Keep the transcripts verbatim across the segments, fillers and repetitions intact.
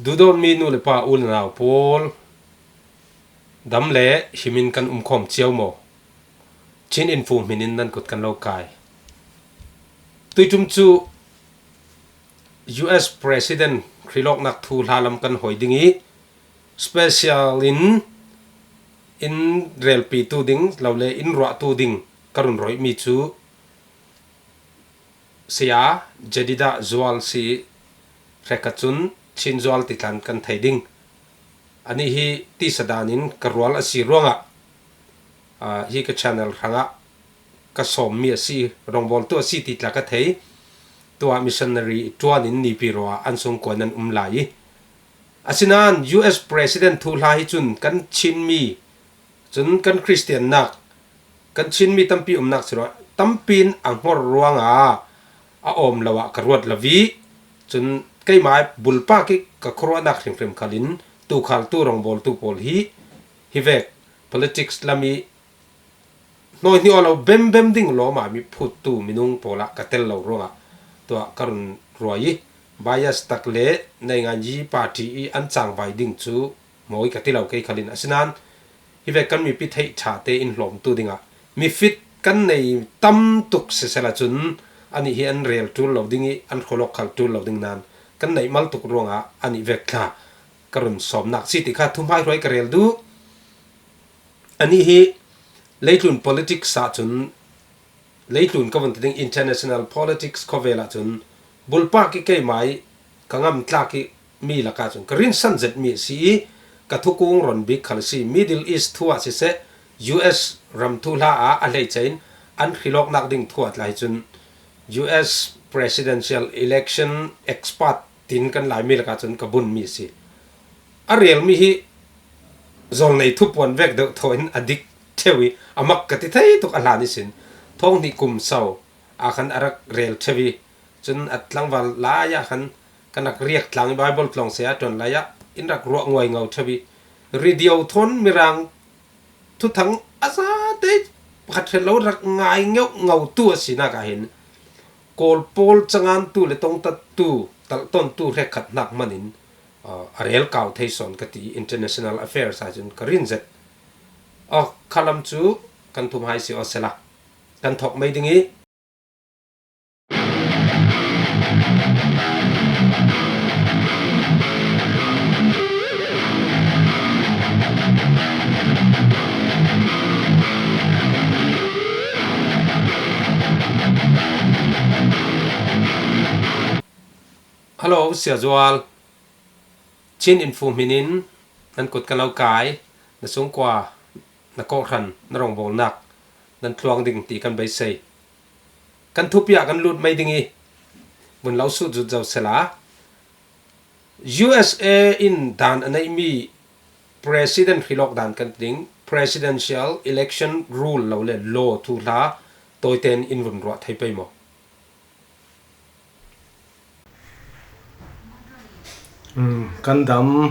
Duhdawtmi nu le pa, u le nau pawl, dam le himin kan um khawm cio maw? Chin Info hminin nan kut kan lo kai. Tuitum cu U S President hrilawknak thu hla lam kan hawi ding i, special in in relpitu ding lo le in ruahtu ding ka run rawihmi cu Saya Jadida Zual si. Hrekhat cun Chin Zual ti tlan kan thei ding. Anih hi tisa dan in ka rual a si ruangah, aa, hi ka channel hrangah ka sawmmi a si, rawngbawltu a si ti tla ka thei. Tuah missionary ṭuan in Nipi rua an sungkuan an um lai i, asinain U S President thuhla hi cun kan Chinmi, cun kan Kristiannak, kan Chinmi tampi umnak si ruah tampi in a hnor ruangah a awm lo ah ka ruat lo i, cun keimah bulpak i ka khuaruahnak hrimhrim khal in tuukhaltu rawngbawltu pawl hi, hi vek politics lam i hnawi hnih aw lo bembem ding lawmah mi phuttu minung pawl ah ka tel lo ruangah tuah ka run ruai i, bias tak le nainganyi party i an cangvai ding cu mawi ka ti lo kei khal in, asinain hi vek kan mipi theih ṭha te in hlawmtu dingah mifit kan nei tam tuk sisel ahcun anih hi an rel ṭul lo ding i an khualawk khal ṭul lo ding nain kan neih mal tuk ruangah anih vek tla ka run sawmnak si ti kha thuhmaihruai ka rel duh. Anih hi leitlun politics ah cun, leitlun ka vun ti ding, international politics khawvel ah cun bulpak i keimah i ka ngamtlak i mi lakah cun ka rinsan zetmi a si i ka thukung ron bik khal a si. Middle East thu ah siseh, U S ram thuhla ah a hleice in an hrilawknak ding thu ah tlai cun U S presidential election expert tin kan Laimi lakah cun ka bunmi a si. A relmi hi zawlnei thupuan vek deuh thaw in a dik ṭheu i a mak ka ti thei tuk a hlan ihsin. Thawng hnih kum so a khan a rak rel ṭheu i, cun a tlangval lai ah khan kan rak riak tlang i Bible tlawng saya ṭuan lai ah in rak ruah nguaingo ṭheu i, radio thawn Mirang thuthang a zate pakhat hret lo rak ngai ngeuh ngotu a sinak ah hin Kawl pawl cangantu le tongtattu, talhtawntu hrekkhat hnak hman in, aa, a rel kau thei sawn ka ti. International affairs ah cun ka rin zet. Aw, khalam cu kan thum hai si aw sela kan thawk mai ding i. Hello, Sia Zual. Chin Info hmin in nan kut kan lo kai, na sungkua, na kawhhran, na rawngbawlnak nan tluang ding ti kan beisei. Kan thupi ah kan lut mai ding i, vun lo sut zut zo sela, U S A in dan a neihmi president hrilawk dan kan ti ding, presidential election rule lo le law thuhla tawiten in vun ruah thei pei maw? Um, kan dam,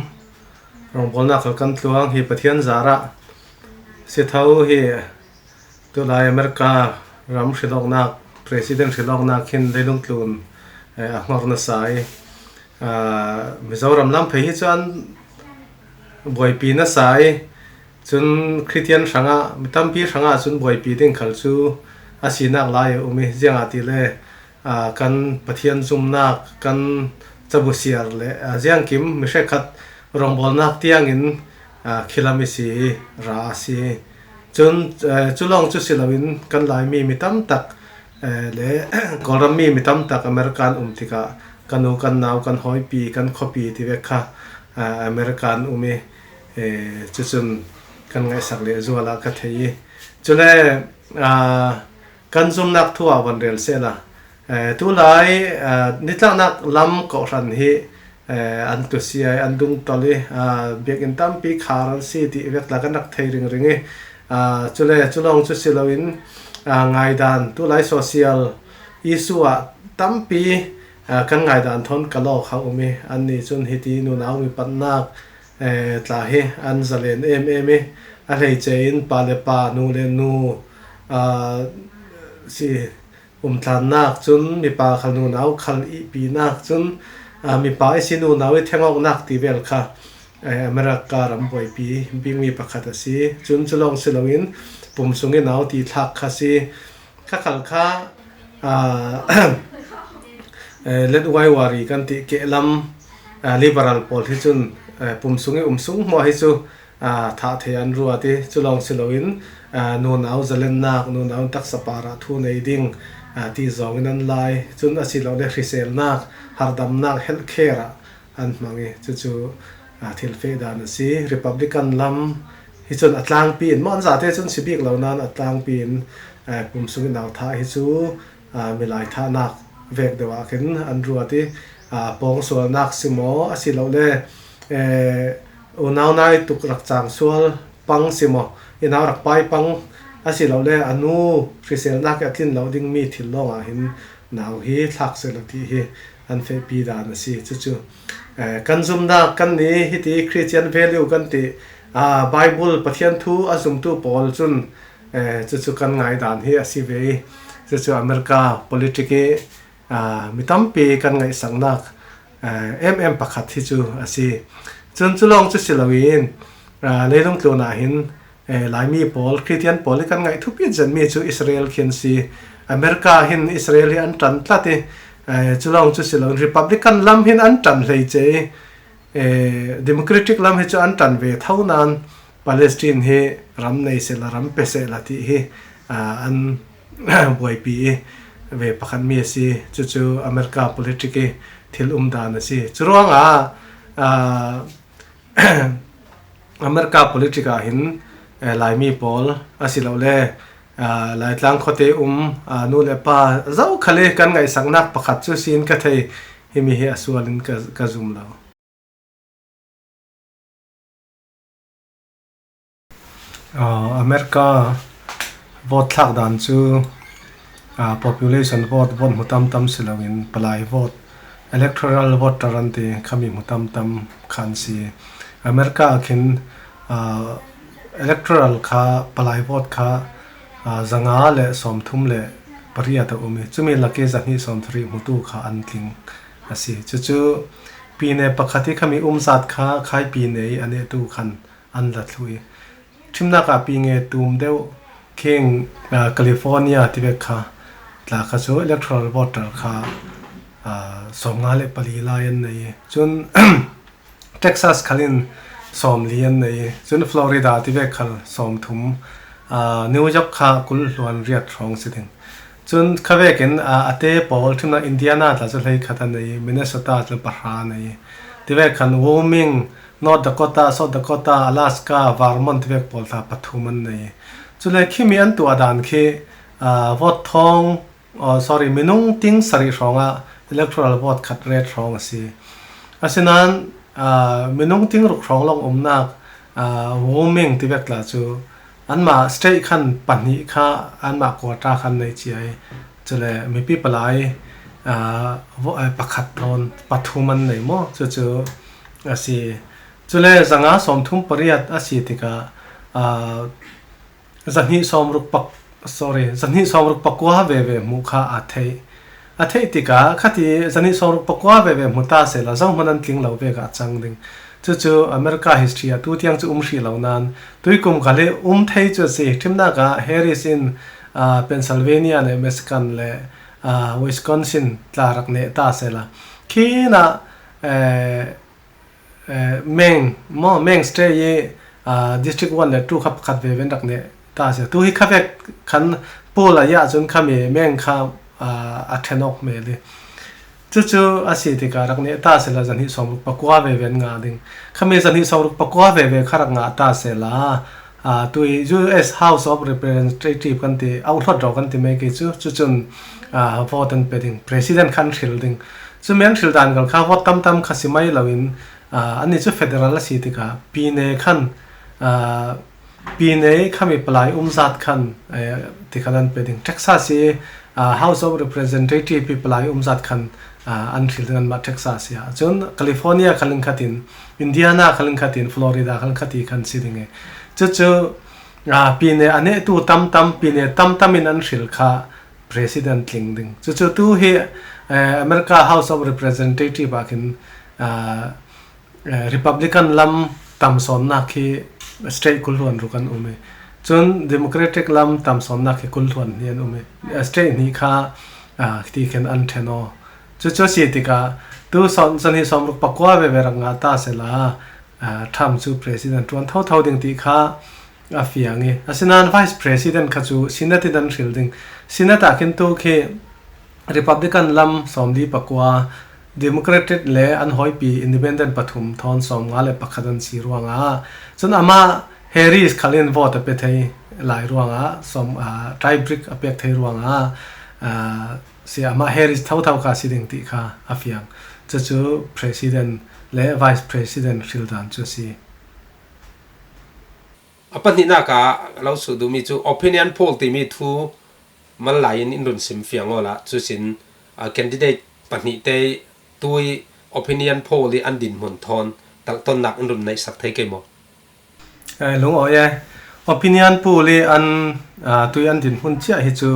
rawngbawlnak khal kan tluang hi Pathian zarah si tho hi. Tulai America ram hrilawknak, president hrilawknak hin leilung tlun, eh, a hnor nasa i, ah, Mizoram lam phei hi cu an buaipi nasa i, cun Khristian hrangah, mi tampi hrangah cun buaipi ding khal cu a sinak lai a um i, ziangahtile, aa, kan Pathian zumnak, kan cabu siar le, aa, ziangkim mi hrekkhat rawngbawlnak tiangin, aa, khilam i si i ra a si. Cun, aa, cu lawng cu si loin kan Laimi mi tamtak, aa, le Kawlrammi mi tamtak American um tikah kan u, kan nau, kan hawipi, kan khuapi ti vek kha, aa, American um i, ee, cucun kan ngaihsak le zual ah ka thei i. Cule, aa, kan zumnak thu ah van rel sehla, eh, tulai, eh, nitlaknak lam kawhhran hi, eh, an tusia i, an dungtol i, ah, biakinn tampi khar an si ti vek tla kan rak thei ringring i, ah, cule cu lawng cu si loin, ah, ngaidan, tulai social issue ah tampi, ah, kan ngaidan thawn ka lawk kha um i, annih cun hiti nunau mi patnak, eh, tla hi an zalen em em i, a hleice in pa le pa, nu le nu, ah, si, umtlannak cun mipa khal nunau khal ihpinak cun, a, mipa i si, nunau i thengawknak ti vel kha, eh, America ram buaipi bikmi pakhat a si. Cun cu lawng si loin pum sung i nau ti thlak kha si. Kha khal kha, a, eh, let wai wari kan ti kehlam, a, liberal pawl hi cun, eh, pum sung i um sung hmuah hi cu, aa, thah thei an ruat i, cu lawng si loin, aa, nunau zalennak, nunau in taksa parah thu nei ding, aa, ti zawngin an lai. Cun asilole hriselnak, harhdamnak, healthcare ah an hmang i, cucu, aa, thil feh dan a si. Republican lam hi cun a tlangpi in, maw an zate cun si bik lo nain a tlangpi in, aa, pum sung i nau thah hi cu, aa, milai thahnak vek deuh ah khin an ruat i, aa, pawngsualnak si maw, asilole, ee, unau nai tuk rak cang sual pang si maw, i nau rak pai pang, asilole a nu hriselnak i a tlin lo dingmi thil lawngah hin nau hi thlak seh la ti hi an fehpi dan a si. Cucu, ee, kan zumnak kan ni hiti Christian value kan ti, aa, Bible Pathian thu a zumtu pawl cun, eh, cucu kan ngaidan hi a si ve. Cucu America politic i, ah, mi tampi kan ngaihsaknak, eh, em em pakhat hi cu a si. Cun cu lawng cu si loin, ah, leilung tlun ah hin, eh, Laimi pawl, Christian pawl i kan ngaih thupi zetmi cu Israel khi an si. America hin Israel hi an ṭan tlat i, eh, cu lawng cu si loin Republican lam hin an ṭan hleice i, eh, Democratic lam hi cu an ṭan ve tho nain Palestine hi ram nei seh la, ram pe seh la ti hi, ah, an buaipi i ve pakhatmi a si. Cucu America politic i thil um dan a si. Curuangah, ah, America politic ah hin, eh, Laimi pawl asilole, ah, Laitlang khuate um, ah, nu le pa zokhal i kan ngaihsaknak pakhat cu si in ka thei, himi hi a sual in ka, ka zum lo. Ah, America vote thlak dan cu, ah, population vote, vote hmu tamtam si loin palai vote, electoral voter an ti, khami hmu tamtam kha an si. America ah khin, ah, electoral kha, palai vote kha, ah, zanga le sawmthum le pariat a um i, cumi lak i zahnih sawmthum hmutu kha an tling a si. Cucu pine pakhat i khami umzat kha khai pine i a nehtu khan an la thluh i, ṭhimnak ah pine tum deuh khing, ah, California tivek kha tla kha cu electoral voter kha, ah, sawmnga le pali lai an nei i, cun Texas khal in sawmli an nei i, cun Florida tivek khal sawmthum, ah, New York kha kul hluan riat hrawng si ding. Cun kha vekin, ah, a te pawl ṭhimnak Indiana tla cu hleikhat an nei i, Minnesota tla pahra an nei i, tivek khan Wyoming, North Dakota, South Dakota, Alaska, Vermont tivek pawl tla pathum an nei i, cule khimi an tuah dan khi, ah, vote thawng, oh, sorry, minung ting sarih hrawngah electoral vote khat ret hrawng a si. Asinain, ah, minung ting ruk hrawng lawng umnak, ah, Wyoming tivek tla cu anmah state khan pahnih kha anmah quota khan nei cia i, cule mipi palai, ah, vo-, eh, pakhat thawn pathum an nei maw? Cucu a si. Cule zanga sawmthum pariat a si tikah, ah, zahnih sawmruk pak-, sorry, zahnih sawmruk pakua veve hmuh kha aa theih. A theih tikah khati zahnih sawmruk pakua veve hmu ta sehla zohman an tling lo vek ah a cang ding. Cucu America history ah tu tiang cu um hrih lo nain tuikum kha le um thei cu a si. Ṭhimnak ah Harris in, ah, Pennsylvania le Michigan le, ah, Wisconsin tla rak neh ta sehla khinah, eh, eh, Maine maw, Maine state i, ah, District one le two kha pakhat veve an rak neh ta si. Tu hi kha vek khan poll ah i ah cun khami Maine kha, ah, a ṭhen awk hmel i. Cucu a si tikah rak neh ta sehla zahnih sawmruk pakua veve an ngah ding. Khami zahnih sawmruk pakua veve kha rak ngah ta sehla, ah, tu i U S House of Representative kan ti, auhhlawt ro kan ti mai kei cu, cucun, ah, vote an pe ding, president kha an hril ding. Cumi an hril dan kal kha vote tamtam kha si mai loin, ah, annih cu federal a si tikah pine khan, ah, pine khami palai umzat khan, eh, ti khan an pe ding. Texas i, ah, House of Representative i palai umzat khan, ah, an hril ding anmah Texas i ah. Cun California khal in khatin, Indiana khal in khatin, Florida khal in khati khan si ding i. Cucu, ah, pine a nehtu tamtam, pine tamtam in an hril kha president tling ding. Cucu tu hi, eh, America House of Representative ah khin, ah, eh, Republican lam tam sawnnak hi state kul hluan ruk an um i. Cun Democratic lam tam sawnnak hi kul hluan hnih an um i. Eh, state hnih kha, ah, ti khin an ṭhen aw. Cucu si tikah tu sawn, san hi sawmruk pakua veve rak ngah ta sehla, ah, Trump cu president ṭuan thotho ding ti kha a fiang i. Asinain vice president kha cu Senate in an hril ding. Senate ah khin tu khi Republican lam sawmli pakua, Democratic le an hawipi independent pathum thawn sawmnga le pakhat an si ruangah cun amah Harris khal in vote a pe thei lai ruangah sawm, ah, tie break a pek thei ruangah, ah, si amah Harris thotho kha si ding ti kha a fiang. Cucu president le vice president hril dan cu a si. A pahnihnak ah a lo sut duhmi cu opinion poll timi thu mal lai in in run sim fiang awla cucin, ah, candidate pahnih te tui opinion poll i an dinhmun thawn telhtonnak in run neihsak thei kei maw? Eh, lungawi e. Opinion poll i an, ah, tui an dinhmun ciah hi cu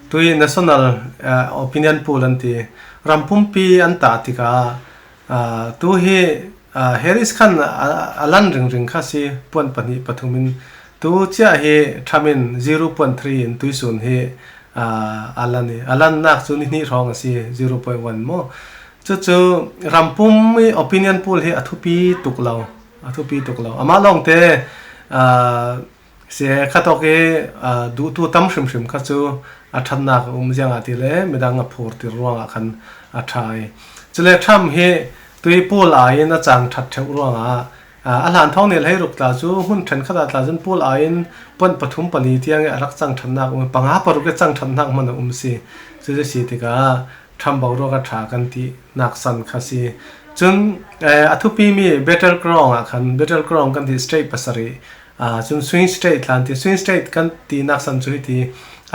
tui national, ah, opinion poll an ti. Ram pumpi an tah tikah, ah, tu hi, ah, Harris khan a, a lan ringring kha si, puan pahnih pathum in. Tu ciah hi Trump in zero point three in tuisun hi, ah, a lan i. A lannak cu ni hnih hrawng a si, zero point one maw? Cucu ram pum i opinion poll hi a thupi tuk lo, a thupi tuk lo. Amah lawngte, ah, si khatawk i, ah, duhtu tam hrimhrim kha cu a ṭhatnak a um ziangahtile midang a phurtir ruangah khan a ṭha i. Cule Trump hi tui poll ai in a cang ṭhat ṭheuh ruangah, ah, a hlan thawng nih le hleiruk tla cu hmun ṭhenkhat ah tla cun poll ai in puan pathum pali tiang i a rak cang ṭhatnak um, panga paruk i cang ṭhatnak hman a um si. Cucu si tikah Trump boruak a ṭha kan ti naksan kha si. Cun, eh, a thupimi Battle Ground ah khan, Battle Ground kan ti state pasarih, ah, cun swing state tla an ti, swing state kan ti naksan cu hiti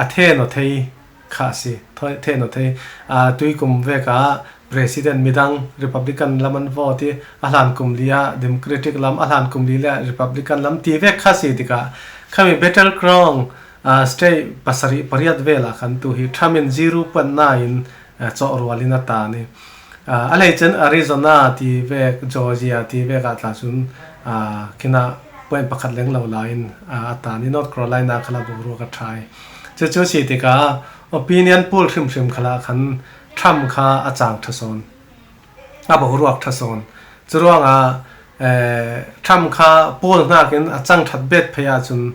a thehnaw thei kha a si. Thoi-, thehnaw thei, ah, tuikum vek ah president midang Republican lam an vote i, a hlan kum li ah Democratic lam, a hlan kum li le ah Republican lam ti vek kha si tikah khami Battle Ground, ah, state pasarih pariat vel ah khan tu hi Trump in zero point nine in, ah, cawh rual in a tan i. Ah, a lei cun Arizona ti vek, Georgia ti vek ah tla cun, ah, khinah point pakhat leng lo lai in, ah, a tan i North Carolina khal ah boruak a ṭha i. Cucu si tikah opinion poll hrimhrim khal ah khan Trump kha a cang ṭha sawn, a boruak ṭha sawn. Curuangah, eh, Trump kha poll hnakin a cang ṭhat bet phei ahcun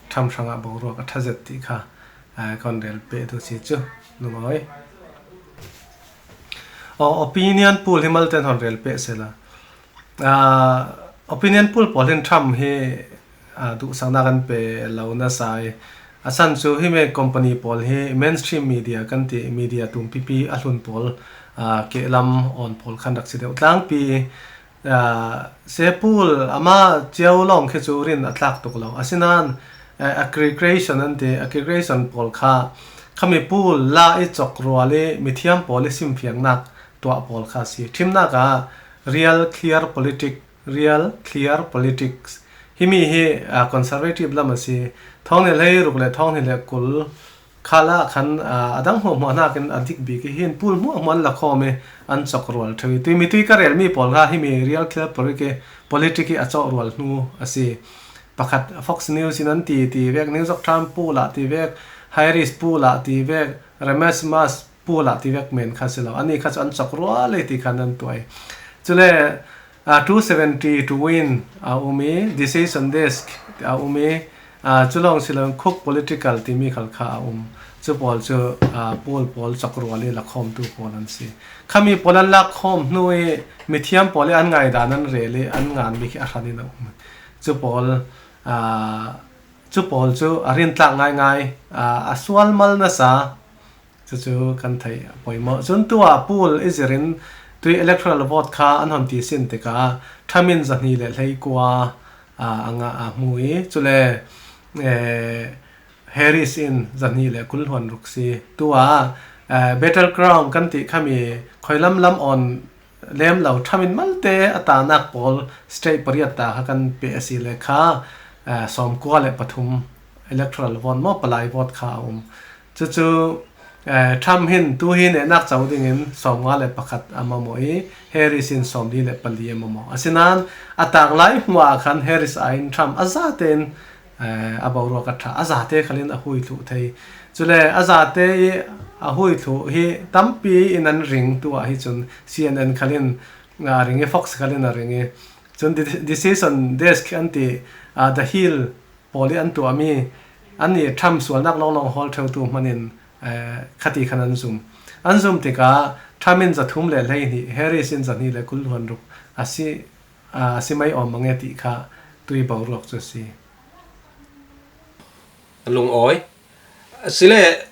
Trump hrangah boruak a ṭha zet ti kha, eh, kan rel peh duh si cu, lungawi. Aw, opinion poll hi malte hnawn rel peh sehla. Ah, opinion poll pawl hin Trump hi, ah, duhsaknak an pe lo nasa i. A san cu himi company pawl hi mainstream media kan ti, media tumpipi a hlun pawl, ah, kehlam awn pawl khan rak si deuh. Tlangpi, ah, se poll amah cio lawng khi cu rin a tlak tuk lo. Asinain, eh, aggregation an ti, aggregation pawl kha khami poll la i cawk rual i mithiam pawl i simfiangnak tuah pawl kha a si. Ṭhimnak ah real clear politic, real clear politics. Himi hi, ah, conservative lam a si. Thawng hnih le hleiruk le thawng hnih le kul khal ah khan, ah, a dang hmuahhmuah hnakin a dik bik i hin poll hmuahhmuah an la khawm i an cawk rual ṭheu i. Tui mi tui ka relmi pawl kha himi real clear politic, politic i a cawk rual hnu a si. Pakhat Fox News in an ti, ti vek, New York Times poll ah ti vek, Harris poll ah ti vek, Rasmussen poll ah ti vek men kha si lo. Ani kha cu an cawk rual i ti khan an tuah i. Cule, ah, two seventy to win a um i, Decision Desk a um i, ah, cu lawng si lo, Cook Political timi khal kha a um. Cu pawl cu, ah, poll pawl cawk rual i lakhawmtu pawl an si. Khami pawl an lakhawm hnu i mithiam pawl i an ngaidan an rel i an nganmi khi a hran in a um. Cu pawl, ah, cu pawl cu a rintlak ngaingai, ah, a sual mal nasa, cucu kan theih a poimawh. Cun tu ah poll i zir in tui electoral vote kha an hon ti sin tikah Trump in zahnih le hleikua, ah, a ngah a hmu i, cule, eh, Harris in zahnih le kul hluan ruk si. Tu ah, eh, Battle Ground kan ti khami khuilam lam awn lem lo, Trump in malte a tanak pawl state pariat ta kha kan pe a si le kha, eh, sawmkua le pathum electoral vote maw, palai vote kha a um. Cucu, Eh, Trump hin tu hi nehnak co dingin sawmnga le pakhat a mamawh i, Harris in sawmli le pali a mamawh. Asinain a tanglai hmuah khan Harris aiin Trump a zatein, eh, a boruak a ṭha, a zate khalin a hui thluh thei. Cule a zate i a hui thluh hi tampi in an ring tu ah hi cun C N N khalin, ah, ring i, Fox khalin a ring i. Cun di-, decision desk an ti, ah, The Hill pawl i an tuahmi, an i Trump sualnak lawnglawng hawl ṭheutu hmanin, eh, khati khan an zum. An zum tikah Trump in zathum le hleihnih, Harris in zahnih le kul hluan ruk a si, a si mai awm mange tih kha tui boruak cu a si. A lungawi. Asile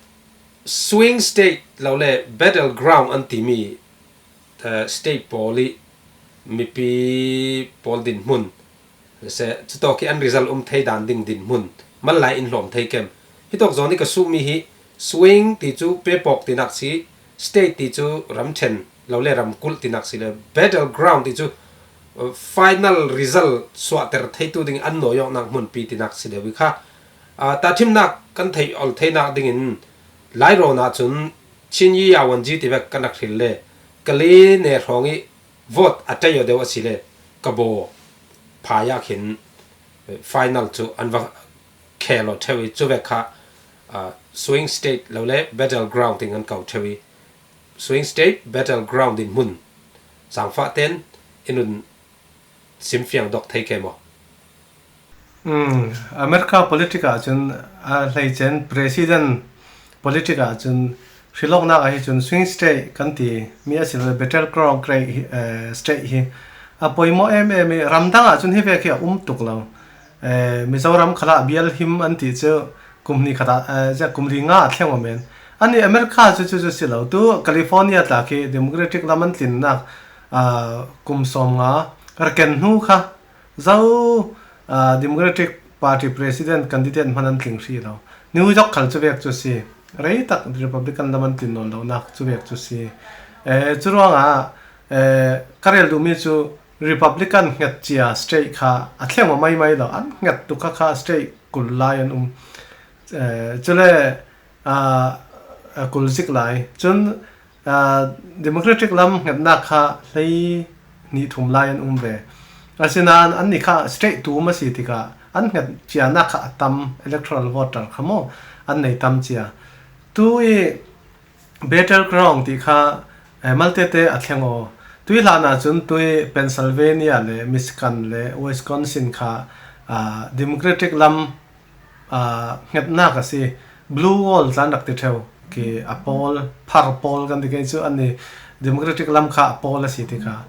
swing state lo le battleground an timi, eh, state pawl i mipi pawl dinhmun, se, cutawk hi an result um thei dan ding dinhmun mal lai in hlawm thei kem. Hitawk zawn i ka suhmi hi swing ti cu pepawk tinak si, state ti cu ramṭhen lo le ramkulh tinak si le, battleground ti cu, uh, final result suahter theitu ding an nawi awknak hmunpi tinak si deuh i kha, ah, tahṭhimnak kan theih ol theinak dingin Lairawn ahcun Chin Yi Yawanji tivek kan rak hril le, Kali ne hrawng i vote a ṭei aw deuh a si le, ka baw phai ah khin, eh, final cu an va khel aw ṭheu i, cuvek kha, ah, swing state lo le battleground in an ko ṭheu i, swing state, battleground dinhmun, zaangfah tein in nun simfiang dawk thei ke maw? Um, America politic ah cun, a hleice in president politic ah cun hrilawknak ah hi cun swing state kan ti mi a si lo, battleground grey hi, eh, state hi a poimawh em em i, ramdang ah cun hi vek hi a um tuk lo. Eh, Mizoram khalah bialhim an ti cu kum hnih khat ah, eh, zia kum li nga a thleng aw men. An i America cu cu cu si lo. Tu California tla khi Democratic lam an tlinnak, ah, kum sawmnga raken hnu kha zo, ah, Democratic Party president candidate hman an tling hrih lo. New York khal cu vek cu si. Rei tak Republican lam an tlin nawn lonak cu vek cu si. Eh, curuangah, eh, ka rel duhmi cu Republican hnget cia state kha a thleng aw maimai lo. An hnget tuk kha kha state kul lai an um. Eh, cule, ah, a kul zik lai. Cun, ah, Democratic lam hngetnak kha hlei hnih thum lai an um ve. Asinain annih kha state tum a si tikah an hnget cianak kha a tam, electoral voter kha maw an nei tam cia. Tu i battleground ti kha, eh, maltete a thleng aw. Tui hlan ah cun tui Pennsylvania le Michigan le Wisconsin kha, ah, Democratic lam, ah, hngetnak a si. Blue wall tla an rak ti ṭheu. Khi a pawl, phar pawl kan ti kei cu annih Democratic lam kha a pawl a si tikah,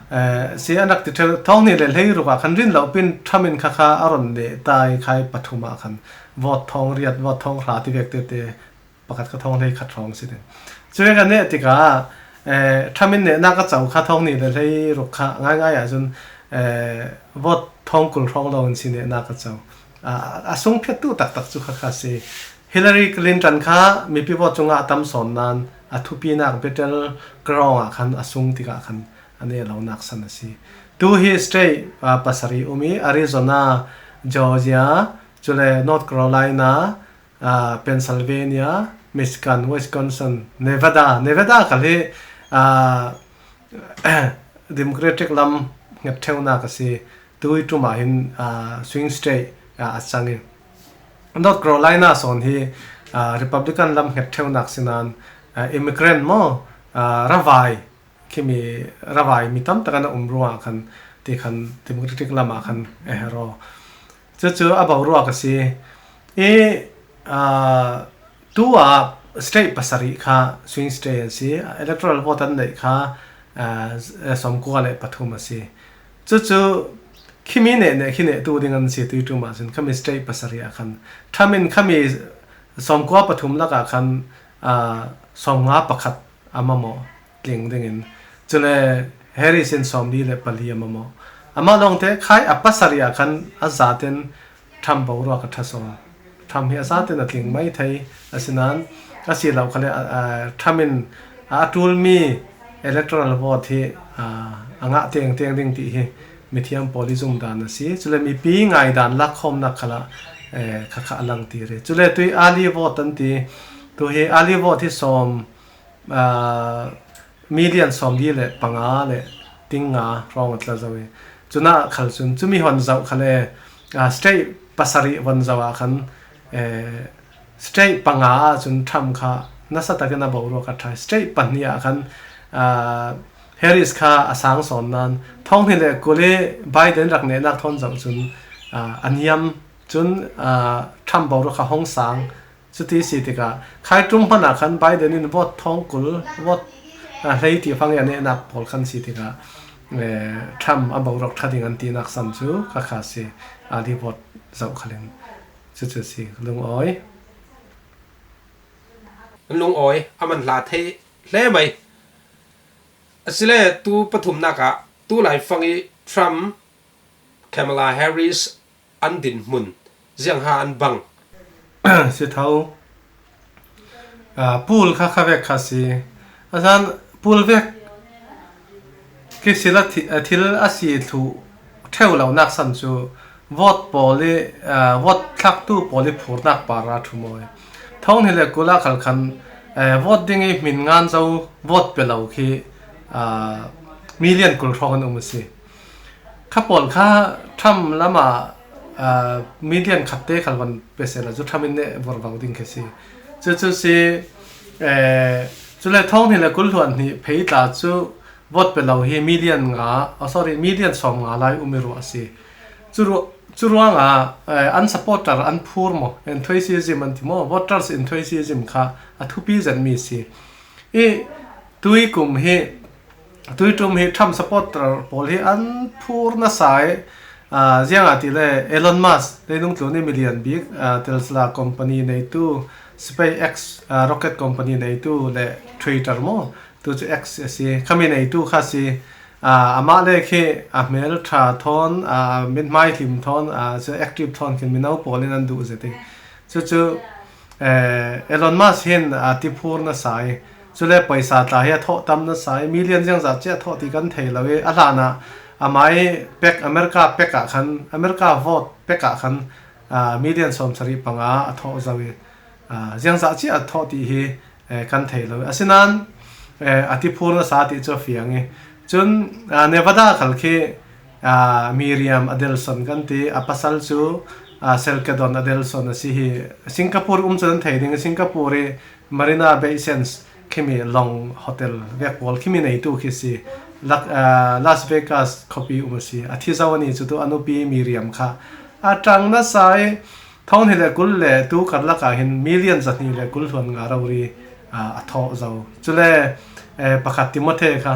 eh, si an rak ti ṭheu. Thawng hnih le hleiruk ah khan rin lo pin Trump in kha kha a ron neh tai khai pathum ah khan vote thawng riat, vote thawng hra ti vek tete pakhat kha thawng hlei khat hrawng si ding. Cu vek a neh tikah, eh, Trump in nehnak a co kha thawng hnih le hleiruk kha ngaingai ah cun, eh, vote thawng kul hrawng lo in si nehnak a co. A, a sung phiattu taktak cu kha kha si. Hillary Clinton kha mipi vote cungah a tam sawn nain a thupinak battleground ah khan a sung tikah khan a neh lonak san a si. Tu hi state, ah, pasarih um i Arizona, Georgia, cule North Carolina, ah, Pennsylvania, Michigan, Wisconsin, Nevada. Nevada khal hi, ah, Democratic lam hnget ṭheunak a si. Tui ṭum ah hin, ah, swing state, ah, a cang i North Carolina sawn hi, ah, Republican lam hnget ṭheunak sinain, ah, immigrant maw, ah, ravai, khimi ravai mi tam tak an a um ruangah khan ti khan Democratic lam ah khan a her aw. Cucu a boruak a si. I, aa, tu ah state pasarih kha swing state an si. Electoral vote an neih kha, aa, sawmkua le pathum a si. Cucu khimi neh neh khi neh tu ding an si tui ṭum ah cun khami state pasarih ah khan. Trump in khami sawmkua pathum lakah khan, aa, sawmnga pakhat a mamawh tling dingin, cule Harris in sawmli le pali a mamawh. Amah lawngte khai a pasarih ah khan a zaten Trump boruak a ṭha sawn. Trump hi a zaten a tling mai thei, asinain a si lo khale, a, a, Trump in a, a ṭulmi electoral vote hi, a, a ngah tengteng ding tih hi mithiam pawl i zumdan a si. Cule mipi ngaidan lakkhawmnak khalah, eh, khakha a lang ti rih. Cule tui early vote an ti, Tu hi early vote hi sawm, aa, million sawm li le panga le ting nga hrawng a tla zo hi. Cunah khal cun cumi hon zoh khal e, aa, state pasarih von zoh ah khan, eh, state panga ah cun Trump kha nasa takin a boruak a ṭha. State pahnih ah khan, aa, Harris kha a sang sawn nan, thawng hnih le kul i Biden rak nehnak thawn zoh cun, aa, a niam cun, aa, Trump boruak kha hong sang. Cuti si tikah, khai ṭum hmanh ah khan Biden in vote thawng kul, vote, aa, hlei ti fang i a nehnak pawl khan si tikah, eh, Trump a boruak ṭha ding an tinak san cu kha kha si. Early vote zoh khal in. Cucu si, lungawi. An lungawi, a man hla thei hle mai. Asile tu pathumnak ah tu laifang i Trump, Kamala Harris an dinhmun ziangha an bang. Si tho. Ah, pul kha kha vek kha si. A zan pul vek kisil a thi-, a thil a si thluh ṭheu lonak san cu vote pawl i, aa, vote thlaktu pawl i phurnak par a ṭhu maw? Thawng hnih le kul ah khal khan, ee, vote ding i hmin ngan zo vote pe lo khi, aa, million kul hrawng an um a si. Kha pawl kha Trump lam ah, aa, million khat te khal van pe sehla cu Trump in neh vorvo ding khi si. Cucu si, ee, cule thawng hnih le kul hluan hnih phei tla cu vote pe lo hi million nga, oh, sorry, million sawm nga lai um i ruah a si. Cu ruah, cu ruangah, eh, an supporter an phur maw, enthusiasm an ti maw, voters enthusiasm kha a thupi zetmi a si. I tui kum hi, tui ṭum hi Trump supporter pawl hi an phur nasa i, ah, ziangahtile Elon Musk, leilung tlun i milian bik, ah, Tesla company neitu, SpaceX, ah, rocket company neitu le Twitter maw, tu cu X a si, khami neitu kha si. Aa, amah le khi a hmel ṭha thawn, aa, mithmai hlim thawn, aa, cu active thawn khin mino pawl in an duh zet i. Cucu, eh, Elon Musk hin, aa, tiphur nasa i. Cule paisa tla hi a thawh tam nasa i. Million ziangzat cia a thawh ti kan thei lo i. A hlanah amai pek, America pek ah khan, America vote pek ah khan, aa, million sawmsarih panga a thawh zo i. Aa, ziangzat cia a thawh ti hi, eh, kan thei lo. Asinain, eh, a tiphur nasa ti cu a fiang i. Cun, ah, Nevada khal khi, ah, Miriam Adelson kan ti, a pasal cu, ah, Selkedon Adelson a si hi. Singapore um cun an thei ding. Singapore i Marina Bay Sands khimi Long Hotel vek pawl khimi neitu khi si. Lak-, ah, Las Vegas khuapi um a si. A thi zo a ni cu tu a nupi Miriam kha a ṭang nasa i, thawng hnih le kul le tu karlak ah hin million zahnih le kul hluan nga rori, aa, a thawh zo. Cule, eh, pakhat Timothy kha,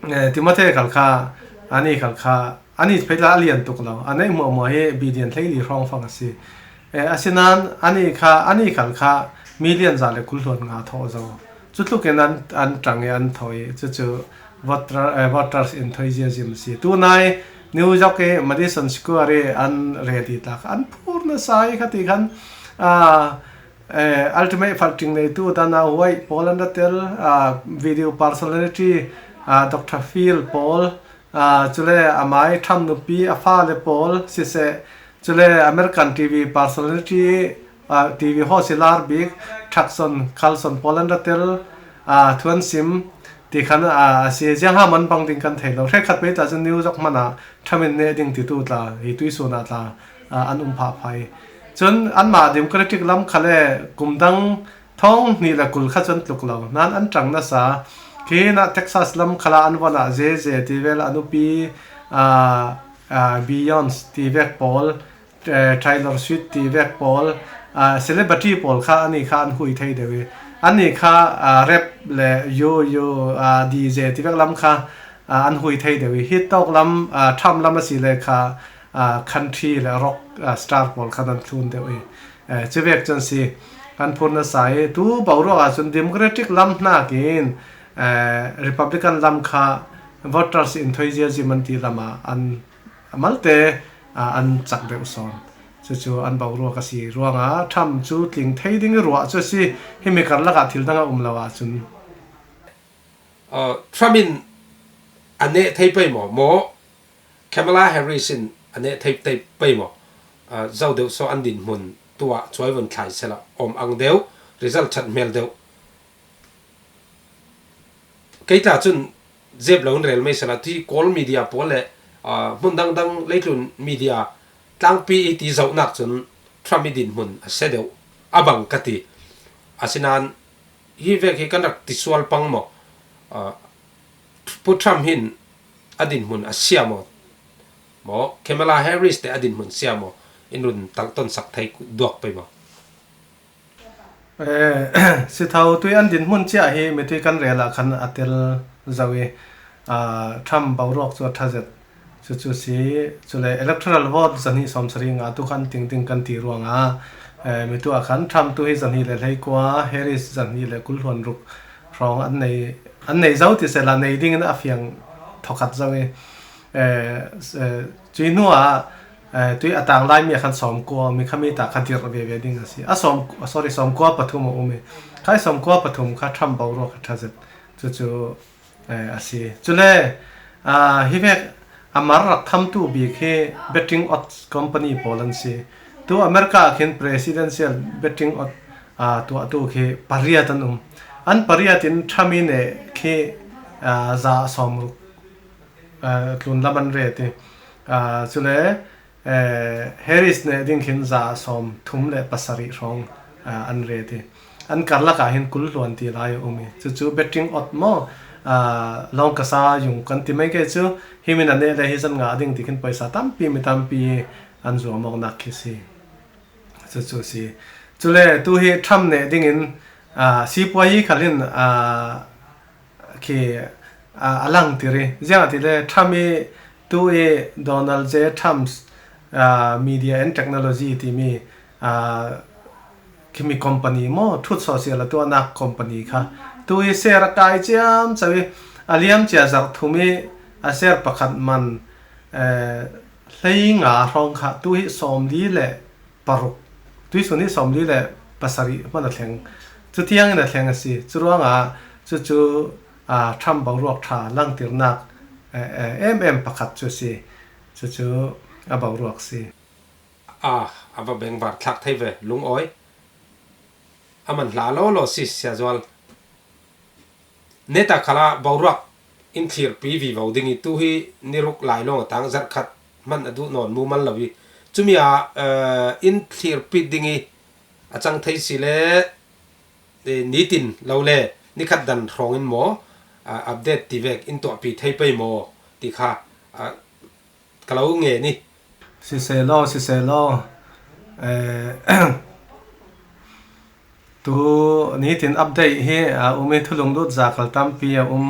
eh, Timothy khal kha, ani khal kha, ani phei tla a lian tuk lo. A neih hmuahhmuah hi billion hleili hrawng fang a si. Eh, asinain ani kha, ani khal kha million za le kul hluan nga thawh zo. Cu tlukin an, an ṭang i an thawi. Cucu voter, eh, voters enthusiasm a si. Tunai New York i Madison Square i an rally tla kha an phur nasa i kha ti khan, ah, eh, Ultimate Fighting neitu Dana White pawl an ra tel, ah, video personality, ah, Doctor Phil pawl, ah, cule amai Trump nupi a fale pawl siseh, cule American T V personality, aa, T V host i lar bik, Thakson, Carlson pawl an ra tel, aa, thu an sim, ti khan, aa, a si. Ziangha man bang ding kan thei lo. Hrekkhat pei tla cun New York hmanh ah Trump in neh ding titu tla, hi tuisun ah tla, aa, an um phahphah i. Cun anmah Democratic lam khal le kum dang thawng hnih le kul kha cun tluk lo. Nan an ṭang nasa. Khi hin ah Texas lam khal ah an von ah Zeze ti vel a nupi, aa, aa, Beyonce ti vek pawl, eh, Taylor Swift ti vek pawl, ah, celebrity pawl kha ani kha an hui thei deuh i. Ani kha, ah, rap le yo yo, ah, D J ti vek lam kha, ah, an hui thei deuh i. Hi tawk lam, ah, Trump lam a si le kha, ah, country le rock, ah, star pawl kha an thlun deuh i. Eh, cu vek cun si kan phur nasa i. Tu boruak ah cun Democratic lam hnakin, eh, Republican lam kha voters enthusiasm an ti lam ah an malte, ah, an cak deuh sawn. Cucu an boruak a si ruangah Trump cu tling thei ding i ruah cu a si. Himi karlak ah thil dang a um lo ahcun. Uh, Trump in a neh thei pei maw? Maw Kamala Harris in a neh thei, thei pei maw? Uh, zo deuh saw an dinhmun tuah cuai vun thlai sela om ang deuh. Result that hmel deuh. Kei tla cun zep lo in rel mai sala, tuhi Kawl media pawl le, aa, hmun dangdang leitlun media tlangpi i ti zohnak cun Trump i dinhmun a sia deuh a bang ka ti. Asinain hi vek hi kan rak ti sual pang maw? Aa, Pu Trump hin a dinhmun a sia maw? Maw, Kamala Harris te a dinhmun sia maw? In run talhton sak thei duak pei maw? Eh, si tho, tuhi an dinhmun cia hi mitui kan rel ah khan a tel zo i, ah, Trump boruak cu a ṭha zet. Cucu si, cule electoral vote zahnih sawmsarih nga tu khan ting ding kan ti ruangah, eh, mitu ah khan Trump tuhi zahnih le hleikua, Harris zahnih le kul hluan ruk hrawng an nei, an nei zo ti sehla nei dingin a fiang thawkhat zo i, eh, s-, eh, cui hnuah, eh, tuih a tang lai mi a khan sawmkua, mi khami ta kha dirh veve ding a si. A sawm, sorry, sawmkua pathum a um i. Khai sawmkua pathum kha Trump boruak a ṭha zet. Cucu, eh, a si. Cule, ah, hi vek a mar rak thamtu bik hi betting odds company pawl an si. Tu America ah khin presidential betting odds, ah, tuahtu khi pariat an um. An pariat in Trump i neh khi, ah, za sawmruk, ah, tlun lam an ret i. Ah, cule, eh, Harris neh ding khin za sawmthum le pasarih hrawng, ah, an ret i. An karlak ah hin kul hluan ti lai a um i. Cucu betting odds maw, ah, lawng ka sa yung kan ti mai ke cu, hi min a neh le hi zan ngah ding ti khin paisa tampi, mi tampi an zuam awknak khi si. Cucu si. Cule tu hi Trump neh dingin, ah, sipuayi khal in, ah, khi, ah, a langtir i. Ziangahtile Trump i tu i Donald J Trump's, ah, Media and Technology timi, ah, khimi company maw, thut social a tuahnak company kha. Tu i share a kai ciamco i, a liam cia zarh thum i, a share pakhat man, eh, hlei nga hrawng kha tu hi sawmli le paruk, tuihsun hi sawmli le pasarih hman a thleng. Cutiangin a thleng a si. Curuangah cucu, aa, Trump boruak ṭha langtirnak, eh, eh, em em pakhat cu a si. Cucu a boruak si. A, a va bengvar thlak thei ve, lungawi. A man hla lawlaw si, Sia Zual. Neta khalah boruak in thlirpi vivo ding i, tu hi ni ruk lai lawng a tang, zarh khat hman a duh nawn mumal lo i, cumi ah, eh, in thlirpi ding i a cang thei si le, eh, nitin lo le ni khat dan hrawng in maw, ah, update ti vek in tuahpi thei pei maw ti kha, ah, ka lo ngen i. Siseh law, siseh law. Eh, tu nitin update hi, ah, um i, thulung lut za khal tampi a um.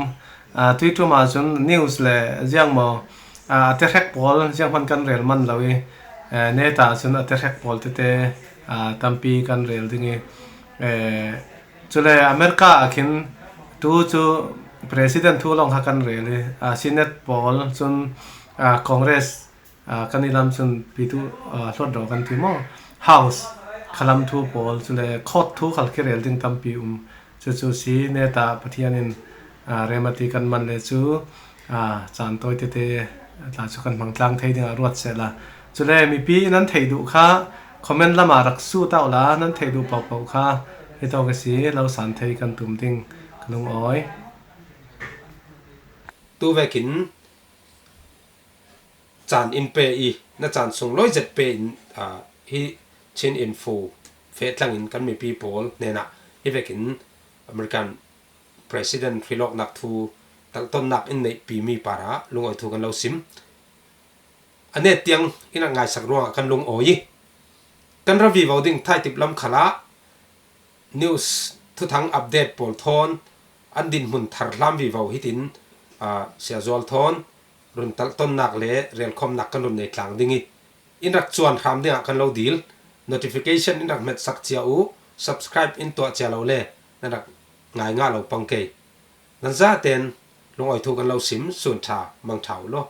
Ah, tuiṭum ah cun news le ziang maw, ah, a tehrek pawl ziang hman kan rel man lo i, eh, neta cun a tehrek pawl tete, ah, tampi kan rel ding i, eh, cule America ah khin tu cu president thu lawng kha kan rel i, ah, Senate pawl cun, ah, Congress, ah, kan i lam cun pitu, ah, hluatdaw kan ti maw? House khalam thu pawl, cule court thu khal khi rel ding tampi um. Cucu si, neta Pathian in, ah, remati kan man le cu, ah, caan tawi tete tla cu kan hmang tlang thei dingah ruat sehla. Cule mipi nan theih duh kha comment lamah rak sut uh la, nan theih duh pohpoh kha hi tawk a si, lo san thei kan tum ding ka lungawi. Tu vekin caan in pe i, na caan sunglawi zet pe in, aa, hi Chin Info feh tlangin kan mipi pawl hnenah hi vekin American President hrilawknak thu talhtonnak in neihpimi parah lungawi thu kan lo sim. A net tiang in a ngaisak ruangah kan lungawi i, kan ra vivo ding thaitip lam khalah news thuthang update pawl thawn an dinhmun thar hlam vivo hitin, aa, Sia Zual thawn run talhtonnak le relkhawmnak kan run nei tlang ding i, in rak cuan hram dingah kan lo dil. Notification in rak hmetsak cia u, subscribe in tuah cia lo le nan rak ngai ngah lo pang kei. Nan zaten lungawi thu kan lo sim, sun ṭha, mang ṭha u law.